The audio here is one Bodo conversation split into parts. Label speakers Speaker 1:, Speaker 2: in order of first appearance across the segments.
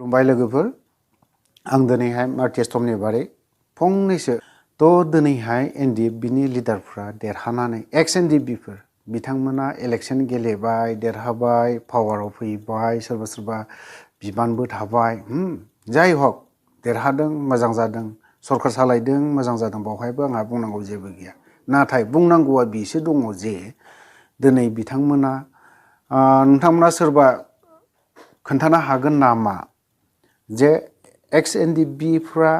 Speaker 1: खुलुमबाय लोगोफोर आं दिनैहाय मार्टियार्स टमनि बारै फंनैसो दिनैहाय एनडिएफबिनि लिडारफ्रा देरहानानै एक्स एनडिएफबिफोर बिथांमोना इलेक्शन गेलेबाय देरहाबाय पावाराव फैबाय सोरबा सोरबा बिबानबो थाबाय जाय हक देरहादों मोजां जादों सरकार सालायदों मोजां जादों बावहायबो आंहा बुंनांगौ जेबो गैया नाथाय बुंनांगौआ बिसो दङ जे दिनै बिथांमोना नोंथांमोना सोरबा खोन्थानो हागोन नामा जे एक्स एनडिएफबिफ्रा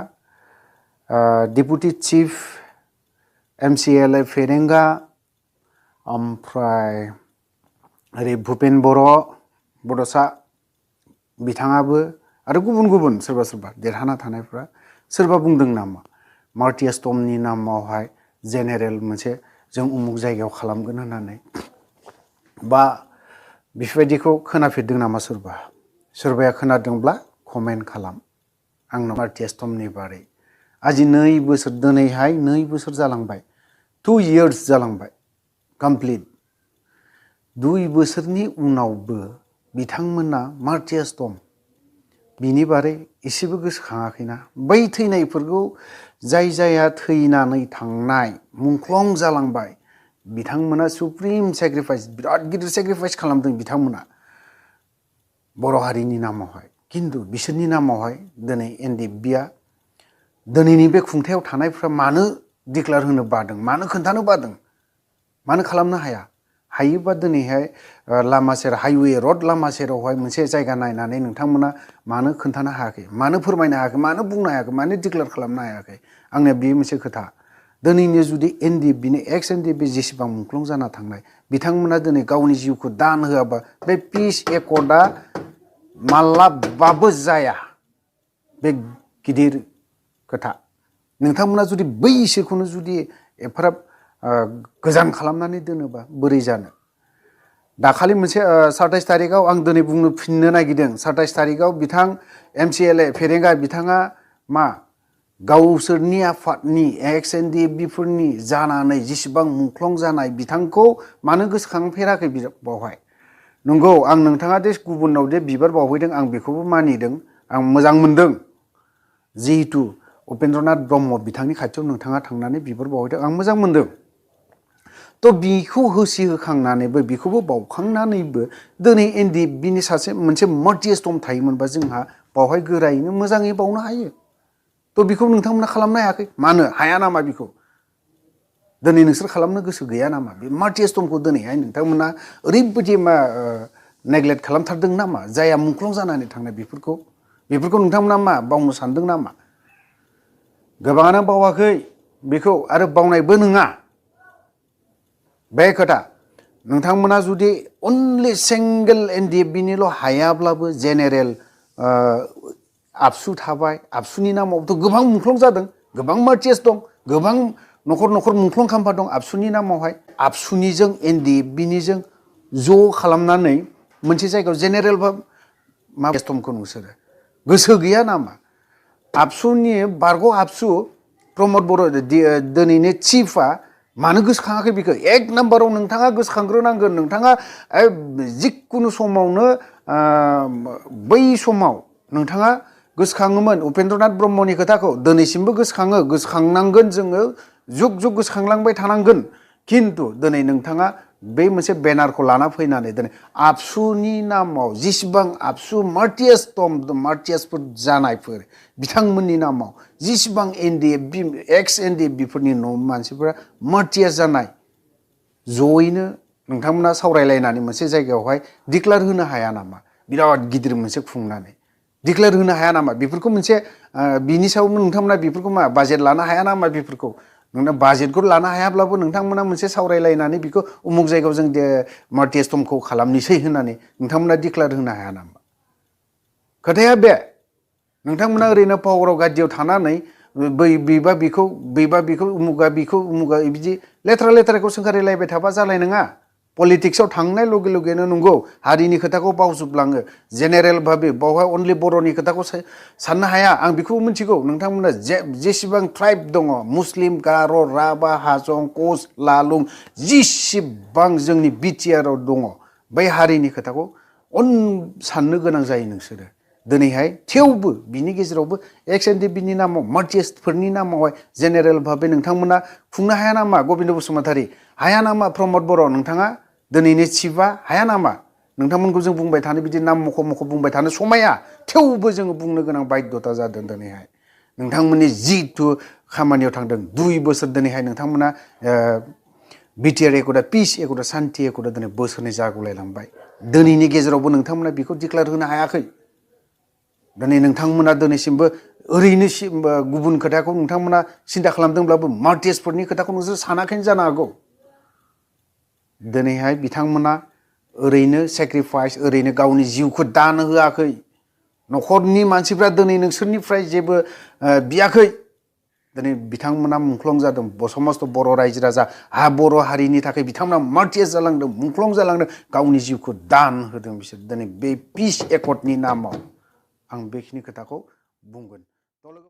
Speaker 1: डेपुटी चिफ एमसिएलए फेरेंगा ओमफ्राय ओरै भुपेन बर' बड'सा बिथाङाबो आरो गुबुन गुबुन सोरबा सोरबा देरहाना थानायफ्रा सोरबा बुंदों नामा मार्टियार्स टमनि नामावहाय जेनेरेल मोनसे जों उमुक जायगायाव खालामगोन होननानै बा बेफोरबायदिखौ खोनाफेरदों नामा सोरबाया खोनादोंब्ला कमेन्ट खालाम आंनाव मार्टियार्स टमनि बारै आजि 2 बोसोर दिनैहाय 2 बोसोर जालांबाय 2 years जालांबाय कमप्लीट 2 बोसोरनि उनावबो बिथांमोना मार्टियार्स टम बिनि बारै एसेबो गोसोखाङाखैना बै थैनायफोरखौ जायहा थैनानै थांनाय मुंख्लं जालांबाय बिथांमोना सुप्रिम सेक्रिफाइस बिराद गिदिर सेक्रिफाइस खालामदों बिथांमोना बर' हारिनि नामावहाय किन्तु बिसोरनि नामावहाय दिनै एनडिएफबिआ दिनैनि बे खुंथायाव थानायफ्रा मानो डिक्लेयार होनो बादों मानो खोन्थानो बादों मानो खालामनो हाया हायोबा दिनैहाय लामा सेर हाइवे रड लामा सेरावहाय मोनसे जायगा नायनानै नोंथांमोना मानो खोन्थानो हायाखै मानो फोरमायनो हायाखै मानो बुंनो हायाखै मानो डिक्लेयार खालामनो हायाखै आंनिया बे मोनसे खोथा दिनैनि जुदि एनडिएफबिनि एक्स एनडिएफबि जेसेबां मुंख्लं जाना थांनाय बिथांमोना दिनै गावनि जिउखौ दान होआबा बे पिस एकर्डआ मालाबाबो जाया बे गिदिर खोथा नोंथांमोना जुदि बैसोरखौनो जुदि एफाराब गोजान खालामनानै दोनोबा बोरै जानो दाखालि मोनसे 27 तारिखआव आं दिनै बुंनो फिननो नागिरदों 27 तारिखआव बिथां एमसिएलए फेरेंगा बिथाङा मा गावसोरनि आफादनि एक्स एनडिएफबिफोरनि जानानै जेसेबां मुंख्लं जानाय बिथांखौ मानो गोसोखांफेराखै बावहाय नंगौ आं नोंथाङा दे गुबुनाव दे बिबार बावहैदों आं बेखौबो मानिदों आं मोजां मोनदों जिहेतु उपेन्द्रनाथ ब्रह्म बिथांनि खाथियाव नोंथाङा थांनानै बिबार बावहैदों आं मोजां मोनदों बिखौ होखांनानैबो बिखौबो बावखांनानैबो दिनै एनडिएफबिनि सासे मोनसे मार्टियार्स टम थायोमोनबा जोंहा बावहाय गोरायैनो मोजाङै बावनो हायो बिखौ नोंथांमोना खालामनो हायाखै मानो हाया नामा बिखौ दिनै नोंसोर खालामनो गोसो गैया नामा बे मार्टियार्स टमखौ दिनैहाय नोंथांमोना ओरैबायदि नेग्लेक्ट खालामथारदों नामा जायहा मुंख्लं जानानै थांनाय बेफोरखौ नोंथांमोना मा बावनो सानदों नामा गोबाङानो बावाखै बेखौ आरो बावनायबो नङा बे खोथा नोंथांमोना जुदि अनलि सिंगल एनडिएफबिनिल' हायाब्लाबो जेनेरेल आबसु थाबाय आबसुनि नामावथ' गोबां मुंख्लं जादों गोबां मार्टियार्स दं गोबां न'खर न'खर मुंख्लं खाम्फा दं आबसुनि नामावहाय आबसुनिजों एनडिएफबिनिजों ज' खालामनानै मोनसे जायगायाव जेनेरेल मार्टियार्स टमखौ नोंसोरो गोसो गैया नामा आबसुनि बारग' आबसु प्रमद बर' दिनैनि चिफआ मानो गोसोखाङाखै बेखौ एक नाम्बाराव नोंथाङा गोसोखांग्रोनांगोन नोंथाङा जिखुनु समावनो बै समाव नोंथाङा गोसोखाङोमोन उपेन्द्रनाथ ब्रह्मनि खोथाखौ दिनैसिमबो गोसोखांनांगोन जोङो जुग जुग गोसोखांलांबाय थानांगोन किन्तु दिनै नोंथाङा बे मोनसे बेनारखौ लाना फैनानै दिनै आबसुनि नामाव जेसेबां आबसु मार्टियार्स टम मार्टियार्सफोर जानायफोर बिथांमोननि नामाव जेसेबां एनडिएफबि एक्स एनडिएफबिफोरनि मानसिफोरा मार्टियार्स जानाय जयैनो नोंथांमोना सावरायलायनानै मोनसे जायगायावहाय डिक्लेयार होनो हाया नामा बिराद गिदिर मोनसे खुंनानै डिक्लेयार होनो हाया नामा बेफोरखौ मोनसे बिनि सायाव नोंथांमोना बेफोरखौ मा बाजेट लानो हाया नामा बेफोरखौ नोंना बाजेटखौ लानो हायाब्लाबो नोंथांमोना मोनसे सावरायलायनानै बेखौ उमुक जायगायाव जों मार्टियार्स टमखौ खालामनोसै होननानै नोंथांमोना डिक्लेयार होनो हाया नामा खोथाया बे नोंथांमोना ओरैनो पावाराव गादियाव थानानै बेबा बेखौ उमुगा बिदि लेथ्राखौ सोंखारिलायबाय थाबा जालाय नङा पलिटिक्सआव थांनाय लगे लगेनो नंगौ हारिनि खोथाखौ बावजोबलाङो जेनेरेल भाबे बावहाय अनलि बर'नि खोथाखौ साननो हाया आं बेखौबो मिथिगौ नोंथांमोना जेसेबां ट्राइब दङ मुस्लिम गार' राभा हाजं कच लालुं जेसेबां जोंनि बिटिआरआव दङ बै हारिनि खोथाखौ साननो गोनां जायो नोंसोरो दिनैहाय थेवबो बिनि गेजेरावबो एक्स एनडिएफबि नामाव मार्टियार्सफोरनि नामावहाय जेनेरेल भाबै नोंथांमोना खुंनो हाया नामा? गबिन्द बसुमतारी हाया नामा? प्रमद बर' नोंथाङा दिनैनि चिफआ हाया नामा? नोंथांमोनखौ जों बुंबाय थानो बिदि नाम मख' बुंबाय थानो समाया, थेवबो जोङो बुंनो गोनां बाध्यता जादों दिनैहाय। नोंथांमोननि जिथु खामानियाव थांदों 2 बोसोर दिनैहाय नोंथांमोना बिटिआर एकदा पिस एकदा सान्ति एकदा दिनै बोसोरनै जागुलायलांबाय। दिनैनि गेजेरावबो नोंथांमोना बेखौ डिक्लेयार होनो हायाखै। दिनै नोंथांमोना दिनैसिमबो ओरैनो गुबुन खोथाखौ नोंथांमोना सिन्था खालामदोंब्लाबो मार्टियार्सफोरनि खोथाखौ नोंसोर सानाखैनो जानो हागौ। दिनैहाय बिथांमोना ओरैनो सेक्रिफाइस ओरैनो गावनि जिउखौ दान होआखै। न'खरनि मानसिफ्रा दिनै नोंसोरनिफ्राय जेबो बियाखै। दिनै बिथांमोना मुंख्लं जादों। समस्त बर' रायजो राजा बर' हारिनि थाखाय बिथांमोना मार्टियार्स जालांदों, मुंख्लं जालांदों, गावनि जिउखौ दान होदों बिसोर। दिनै बे पिस एकर्डनि नामाव आं बेखिनि खोथाखौ बुंगोन।